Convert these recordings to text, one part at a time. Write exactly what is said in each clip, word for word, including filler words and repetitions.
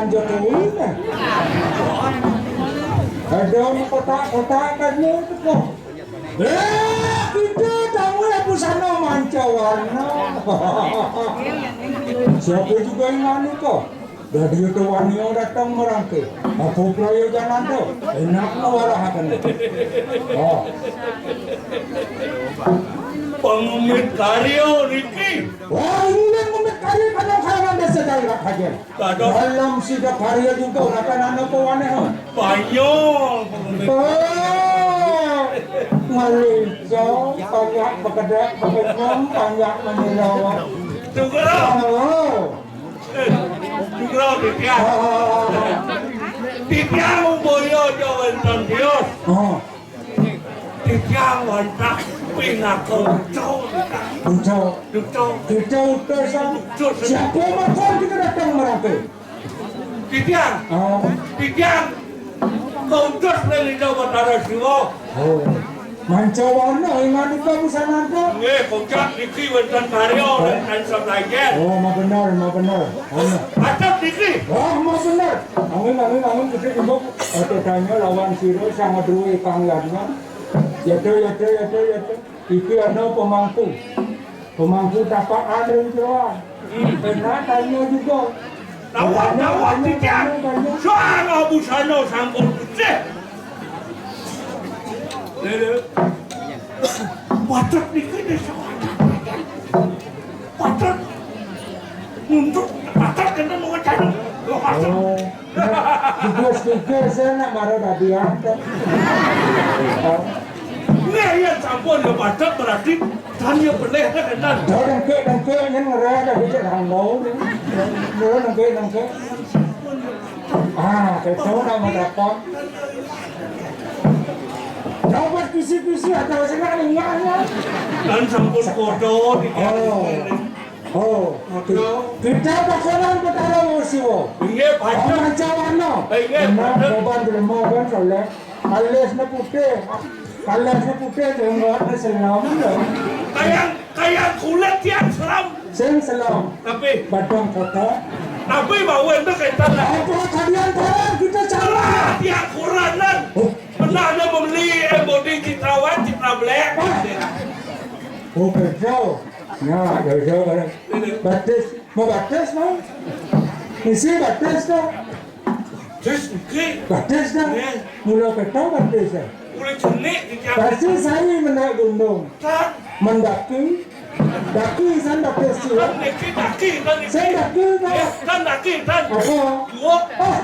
Jokowi, nah. Ada di kota-kota kan itu kok. Eh, kita tamu ya busana manca warna. Siapa juga yang anu kok? Jadi itu wani datang merangke. Apa proyojan ada? Enak ngawalahaken. Oh. Pengumit karya niki. Wah, ini yang ngumit karya kadang-kadang ada sedang hajar. Kadang. Dalam sida karya juga akan ana pewaneh. Banyak pengumit. Oh, ngelinco, banyak bekedek, bekenyem, banyak menyelawat. Tunggu. Oh. Titiang. Titiang boya aja wénten tios. Oh. Titiang wantah pinaka duca. Duca. Duca. Duca utusan. Duca. Siapa maksud kita datang merangkul? Titiang. Oh. Titiang. Kautus ring Ida Batara Siwa. Oh. Mancawarna ing anuka busananta. Nggih, kocap niki wénten karya, oh, wénten sasajen. Oh, mabener, mabener. Anu. Patut niki. Wah, mabener. Angin, angin, angin, gedé gembok. Atau tanya lawan sira sang madruwa ikang yadnya. Yata, yata, yata, yata. Iki ana pemangku. Pemangku tapakan ring jeroan. Kena tanya juga. Dawuh, dawuh, titiang. Sang abusana sampun becik. Lho, lho. Patut niki desa. Patut. Untuk patut kena mengecana. Lho, patut. Oh. Nah, gugus-gugus, saya nak marah dadian, kan. Oh. Nah, ya sampun, ya patut berarti. Tan ya pelih dah, kan. Dah, dengkek, dengkek, nyen ngerah dah, becek randau, ni. Nyen dengkek, dengkek. Ah, keto nak mendapat. Dapat kisi-kisi, ada sing nak ninggalnya. Kan sampun kodo, ni. Oh. Oh. Kodo. Kita pakonan Betara Siwa. Inggih, Pak. Oh, Mancawarna. Inggih, bener. Beban jelema kan soleh. Alisné putih. Alisné putih, jenggotné selem. Kayang, kayang kulit tiang selem. Sing selem. Tapi badang kota. Tapi mau itu kita lah. Apa kalian barang kita salah? Tiang kuranan. Oh. Pernah ada membeli, eh, body Citrawan, Citra Black. Ah. Oh, betul. Ya, ya, ya, ya. Ini. Batis. Mau batis, mau? Isi batis, kok. Batis, nggih. Batis, dah. Nggih. Mula kita batis, dah. Mulai jenik, iki. Batis saya menaik gunung. Tak. Mendaki. Daki, saya batis, ya. Kan niki daki, kan niki. Saya daki, kan? Ya, kan daki, kan. Apa? Dua. Ah.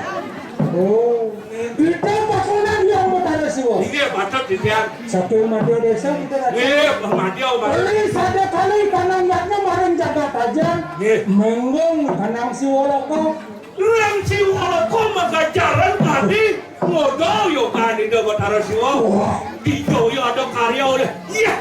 Oh. Kita pakonan yang Betara Siwa. Inggih, patut titiang. Satu madya desa kita nak. Nggih, madya, madya. Kali sada kali kanang yatna maring jagat aja. Nggih. Menggung kanang Siwa Loka. Ring Siwa Loka makajaran tadi ngodo yo kan Ida Betara Siwa. Wah. Dijaya ada karya oleh. Iya.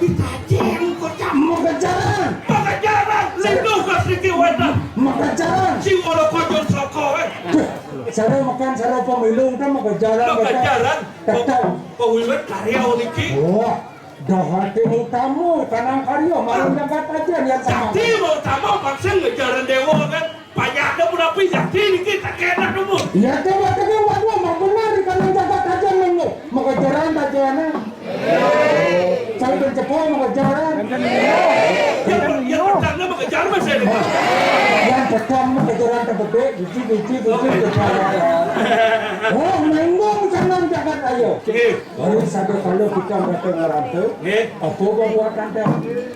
Ditajeng kocap. Makejaran. Makejaran. Lindu kasiki wénten. Makejaran. Sing ora kocok saka, eh. Duh, sare makan, sare pemilu, udah makejaran. Makejaran. Tetep. Pe-, pewiwit karya niki. Wah, dah hati utama, kanang karya, maring jagat aja yang sama. Jadi, mau utama, paksa ngejaran dewa, kan? Payahné punapi, jadi niki tak enak nemu. Iya, coba tekan, waduh, mau benar di kanan jagat aja nemu. Makejaran aja, nah. Saya mencepo makejaran. Yang, yang pedangnya makejaran, Mas, ya? Yang pedang makejaran tergede, biji, biji, biji, kejaran. Oh, menggung kanan jagat ayo. Oke. Baru satu kalau kita datang orang tu, oke, apa buat anda?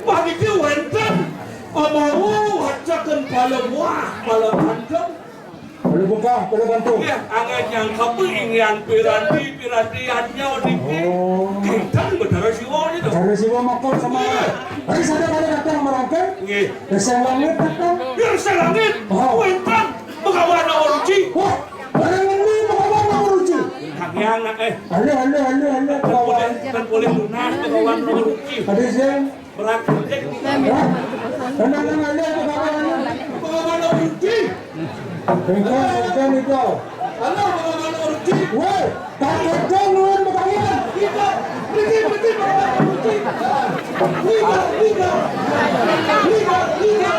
Wah, niki wénten. Amawa wacaken bala muah, bala ganteng. Bala bungkah, bala gantung. Nggih, anggen nyangkepi inggihan piranti, pirantiannya niki. Oh. Kinten Betara Siwa niku. Betara Siwa makon sama. Nggih. Hari sada kali datang merangkai. Nggih. Reseng langit datang. Ya, reseng langit. Oh. Wénten Bhagawan Nawaruci. Wah, barang ini Bhagawan Nawaruci. Kagian, eh. Halo, halo, halo, halo, Bhagawan. Kan boleh lunas Bhagawan Nawaruci. Tadi siang. Berat. Hah? Tenang, tenang, lihat tuh, kawan. Pengaman Ruki. Bukan, bukan itu. Halo, pengaman Ruki. Woi, tak kerja nuan berkalian. Tidak, pergi, pergi, pengaman Ruki. Tidak, tidak. Tidak, tidak.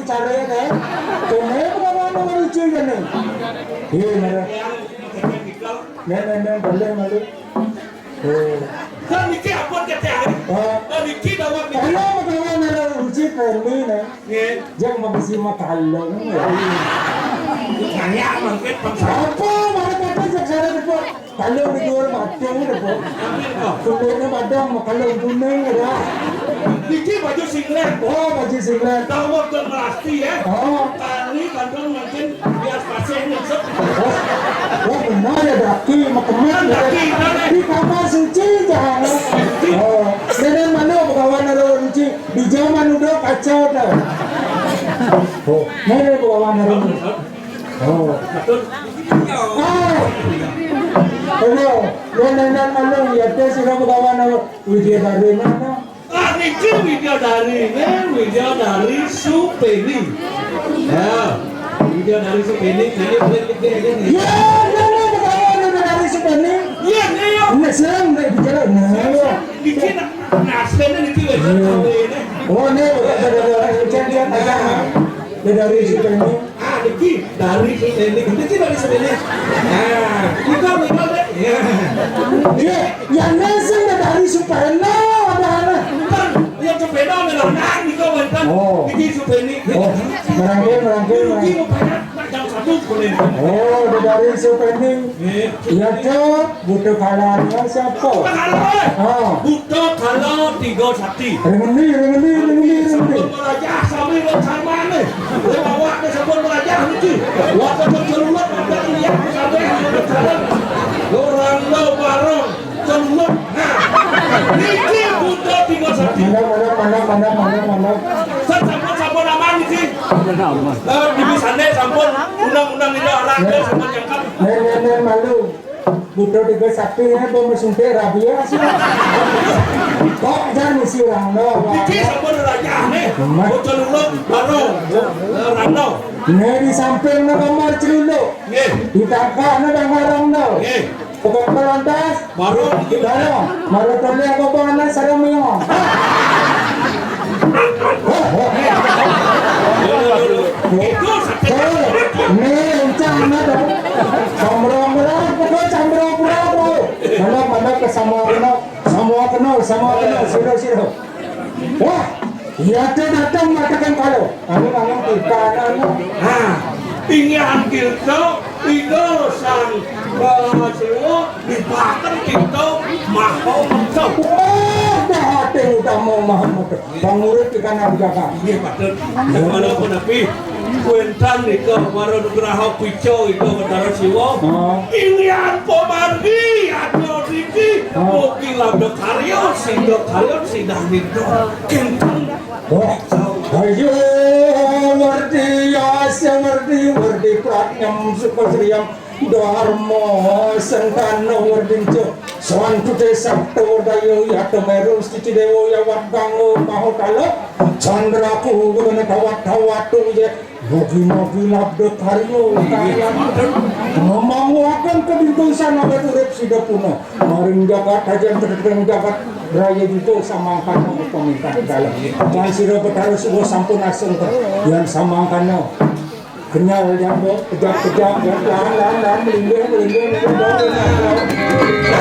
Sare kan? Kene apa kawan nama lucu kan ni? Iya, mana? Nen, nen, nen, boleh, boleh. Eh. Kan niki ampun kata hari. Ah. Oh, niki dawat niki. Kalau kawan nama lucu kami ni. Nggih. Jangan mesti makalong. Kaya mangkit bangsa. Apa mana kata sekarang tu? Kalau di luar macam ni, Bu. Kulitnya padang, kalau kuning ada. Niki baju singlet. Oh, baju singlet. Dawet dan melasti ya. Oh. Kali kadang mungkin bias pasir nyungsep. Oh, oh, benar ya, daki, macam mana? Daki, benar. Di kamar suci jangan. Oh, dengan mana berkawan ada orang suci? Di zaman udah kacau dah. Oh, mana berkawan ada orang suci? Oh. Ah. Hello. Lo nendang malu ya, dia sudah berkawan sama Widya dari mana? Ah, niki Widya dari, nih, Widya dari Supeni. Ya. Widya dari Supeni, ini boleh gede aja nih. Ya, ya, ya, berkawan Widya dari Supeni. Iya, iya. Ini serang, nih, bicara. Nah, iya. Niki nak, nah, sebenarnya niki, iya. Oh, ini, udah, udah, udah, udah, udah, udah, udah. Widya dari Supeni. Ah, niki dari Supeni. Niki dari Supeni. Ah, kita tinggal deh. Ya. Iya, yang nasi dari Supeni, ada, ada. Kan, yang sepeda ngelarang, niki, kan. Oh. Niki Supeni. Oh, merangkul, merangkul, niki merangkul. Mau banyak, nak jam satu boleh. Oh, dari Supeni. Iya. Iya, Cok. Buta kalanya siapa? Buta kala, eh. Ah. Buta kala tiga sati. Remeni, remeni, remeni, remeni. Sampun merajah, sami lo sama nih. Lewat awak nih sampun merajah niki. Waktu celuluk, ada lihat sampai buta kala. Orang lo barong, celuluk. Nah. Niki buta tiga sati. Mana, mana, mana, mana, mana, mana? Sampun, sampun aman niki. Sampun aman. Eh, di sana sampun undang-undang ini orang, eh, sampun jangkap. Nen, nen, nen, malu. Buta tiga sati, eh, mau mesuntik rabies. Kok jangan mesti orang no. Niki sampun rajah nih. Mat. Buta luluk, baru. Eh, rano. Nih di samping no kamar celuluk. Nggih. Di tangkak no bang warung no. Nggih. Pokok lantas. Baru. Baru. Baru toleh kau bawa anak sarung mio. Itu. Nih, encang no. Sambrong-brong, pokok sambrong-brong. Mana, mana ke semua kena, semua kena, semua kena, sira-sira. Wah, iya tu datang matakan kalau. Anu, anu, kita, anu, anu. Ha, inggihan kita, Ida Sang Maha Siwa, dipaten kita Maha Meksa. Wah, dah hati utama Maha Meksa. Pangurut di kanan belakang. Iya, patut. Kemana pun tapi, kuentan nika para nugraha pica ika Betara Siwa. Oh. Inggihan pamargi, ada riki, oh, mugi labda karya, sida karya, sida nida. Kinten. Wah, ayo, werdi, yasa werdi, werdi pratnyam supasriyam, dharma sentana werdinca, santute sapta werdaya, yata meru stiti dewa yawat gangga mahakala, candraku guna tawat tawat tuje, mugi-mugi labda karya, karya. Mamangwaken kedintusan awet urip sida puna. Maring jagat ajan teteng jagat raya ditu samangkana pamintang dalem. Wan sira Betara Siwa sampun asung, yan samangkana. Kenyal jangga, kejap-kejap, ya, lan, lan, lan, melinggih, melinggih, melinggih, melinggih.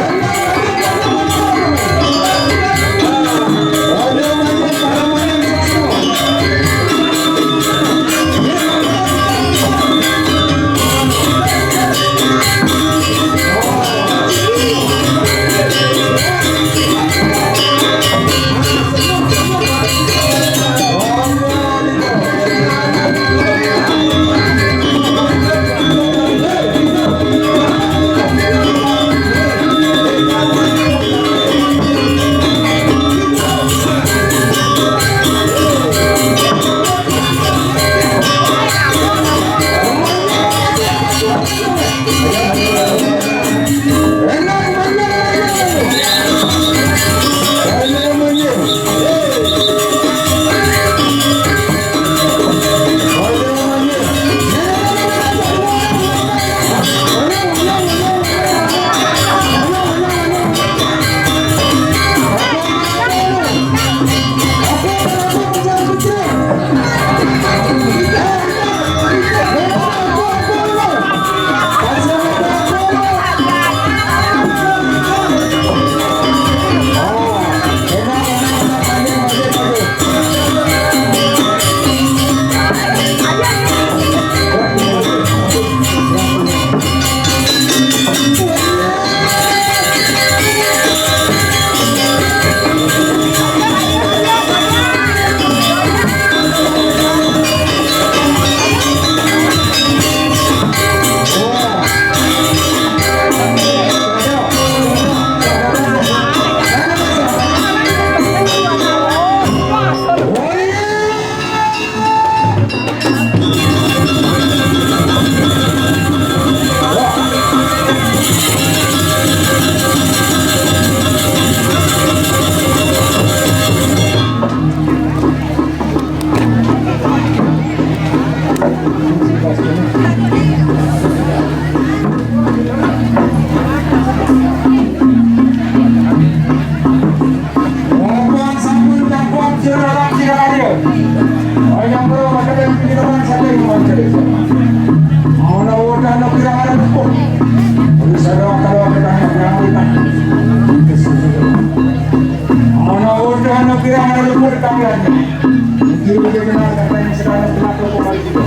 Guru dikenal kata yang sekarang berlaku kembali juga.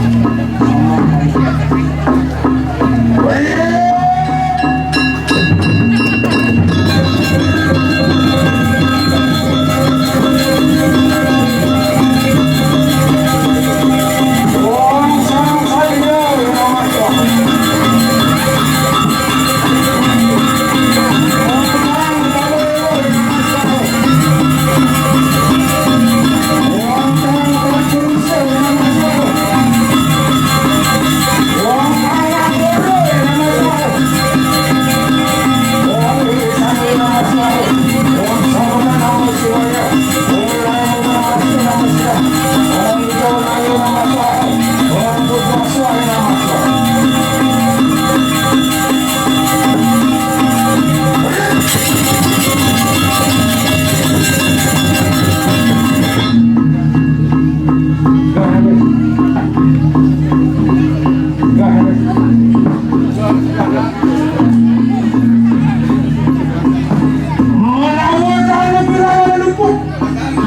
Menawa dalem pira luput.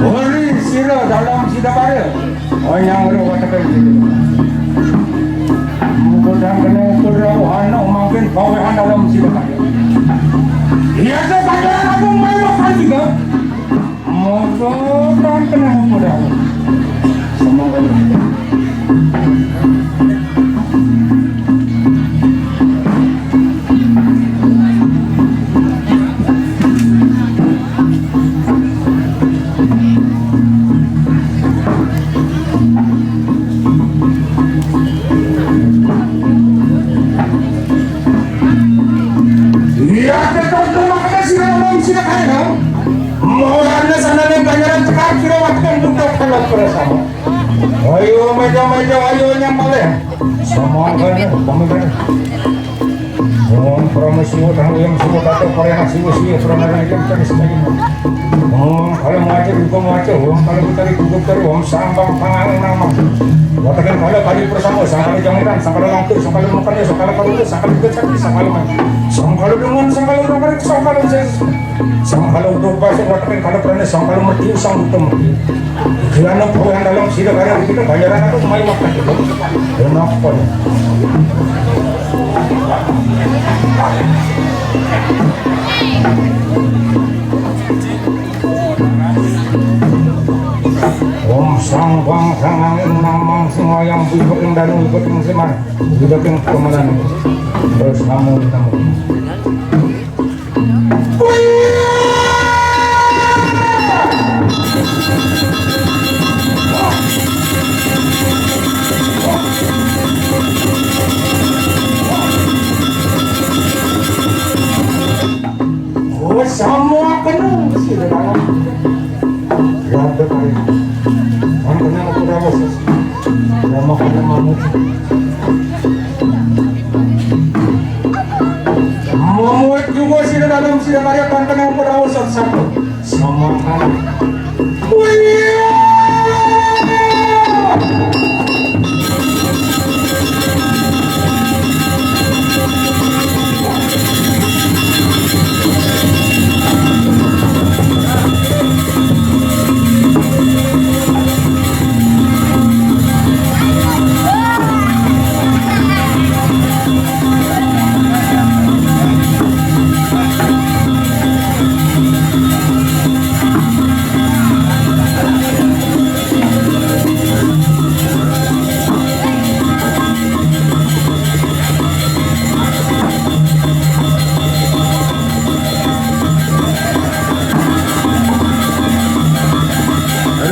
Ori sira dalem sida karya. Onyang ro watekan sida. Mungkudang kena ukur rauh anak mangkin bawehan dalem sida karya. Iya, saya pacaran aku main makan juga. Mungkudang kena ukur rauh. Semoga. Iya, tetep terima kasih, Romo, sira kaya. Mau ada sana nih, banyaran cekap, sira waktu untuk kalau bersama. Ayo, meja-meja, ayo, nyamale. Sama kan, sama kan. Om Parama Siwa, Dang Hyang Siwa, Datuk Parama Siwa, Siwa, Parama Siwa, Siwa, Siwa. Om Kala Maca, Duka Maca, Om Kala Putari, Duka Putari, Om Sambang Pangang Nama. Watakan kala kali bersama, sangkala jangiran, sangkala langkir, sangkala mukanya, sangkala karunya, sangkala gejati, sangkala mati. Sangkala dengan, sangkala mukanya, sangkala ses. Sangkala utuh pasuk, watakan kala berani, sangkala merti, sang utuh merti. Kirana bawehan dalem sida karya kita, banyaran aku semai makan. Kenapa? Om Sang Bang Sang Angin Namang Sing Wayang Bibek Ing Danu Bibek Ing Semar Bibek Ing Pemenan. Terus namun namun. Oh, semua penuh sih dalam. Rada kali. Kan kena aku dah bos. Lama kena mamut. Mamut juga sih dalam sih, karya kan kena aku dah bos satu. Sama kali.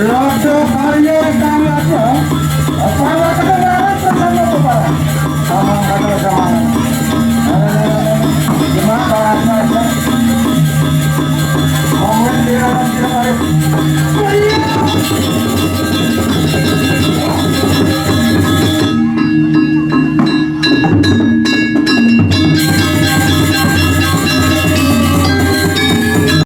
Raja karya karya para